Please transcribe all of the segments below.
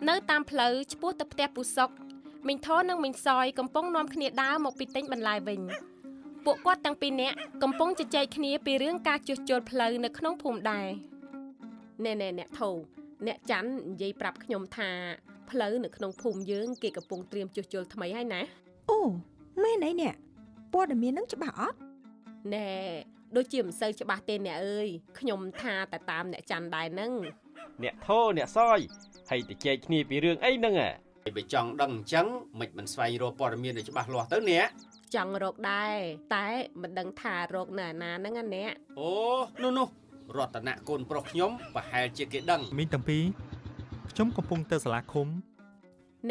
នៅតាមផ្លូវឆ្ពោះទៅផ្ទះពូសុកមីងធននិងមីងសយកំពុងនាំគ្នាដើរមកពីទិញបន្លែវិញពួកគាត់ទាំងពីរនាក់កំពុងជជែកគ្នាពីរឿងការជួសជុលផ្លូវនៅក្នុងភូមិដែរណែណែអ្នកធូអ្នកច័ន្ទនិយាយប្រាប់ខ្ញុំថាផ្លូវនៅក្នុងភូមិយើងគេកំពុងត្រៀមជួសជុលថ្មីហើយណា អូមែនអីអ្នកព័ត៌មាននឹងច្បាស់អត់ ណែដូចជាមិនសូវច្បាស់ទេអ្នកអើយខ្ញុំថាតែតាមអ្នកច័ន្ទដែរហ្នឹង អ្នកធោអ្នកសយហើយទៅជែកគ្នាពីរឿងអីហ្នឹងហ៎ ហើយបើចង់ដឹងអញ្ចឹងមិនមិនស្វែងរកព័ត៌មានឲ្យច្បាស់លាស់ទៅអ្នក ចង់រកដែរតែមិនដឹងថារកនៅឯណាហ្នឹងណាអ្នក អូនោះនោះរតនៈកូនប្រុសខ្ញុំប្រហែលជាគេដឹង មីងទាំងពីរខ្ញុំកំពុងទៅសាលាឃុំ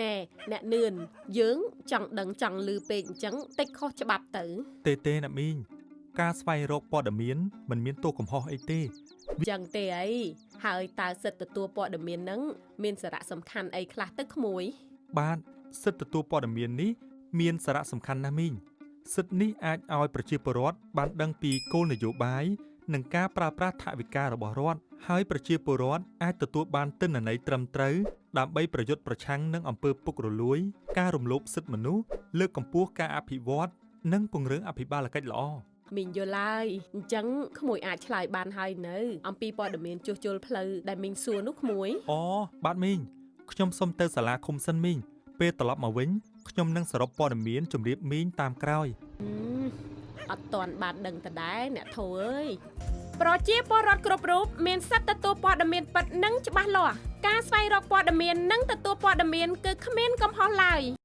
ណែអ្នកនឿនយើងចង់ដឹងចង់ឮពេកអញ្ចឹងតិចខុសច្បាប់ទៅ ទេទេអ្នកមីងការស្វែងរកព័ត៌មានមិនមានទោសកំហុសអីទេ ចឹងទេអីហើយតើសិទ្ធិទទួលព័ត៌មានហ្នឹងមានសារៈសំខាន់អីខ្លះទៅក្មួយ បាទសិទ្ធិទទួលព័ត៌មាននេះមានសារៈសំខាន់ណាស់មីងសិទ្ធិនេះអាចឲ្យប្រជាពលរដ្ឋបានដឹងពីគោលនយោបាយនិងការប្រើប្រាស់ថវិការបស់រដ្ឋហើយប្រជាពលរដ្ឋអាចទទួលបានទិន្នន័យត្រឹមត្រូវដើម្បីប្រយុទ្ធប្រឆាំងនឹងអំពើពុករលួយ ការរំលោភសិទ្ធិមនុស្សលើកកម្ពស់ការអភិវឌ្ឍនិងពង្រឹងអភិបាលកិច្ចល្អ មីងយល់ហើយអញ្ចឹងក្មួយអាចឆ្លើយបានហើយនៅអំពីព័ត៌មានជួសជុលផ្លូវដែលមីងសួរនោះក្មួយ អូបាទមីងខ្ញុំសុំទៅសាលាឃុំសិនមីងពេលត្រឡប់មកវិញខ្ញុំនឹងសរុបព័ត៌មានជម្រាបមីងតាមក្រោយ អត់ទាន់បានដឹងតដែរអ្នកធូអើយប្រជាពលរដ្ឋគ្រប់រូបមានសិទ្ធិទទួលព័ត៌មានពិតនិងច្បាស់លាស់ការស្វែងរកព័ត៌មាននិងទទួលព័ត៌មានគឺគ្មានកំហុសឡើយ។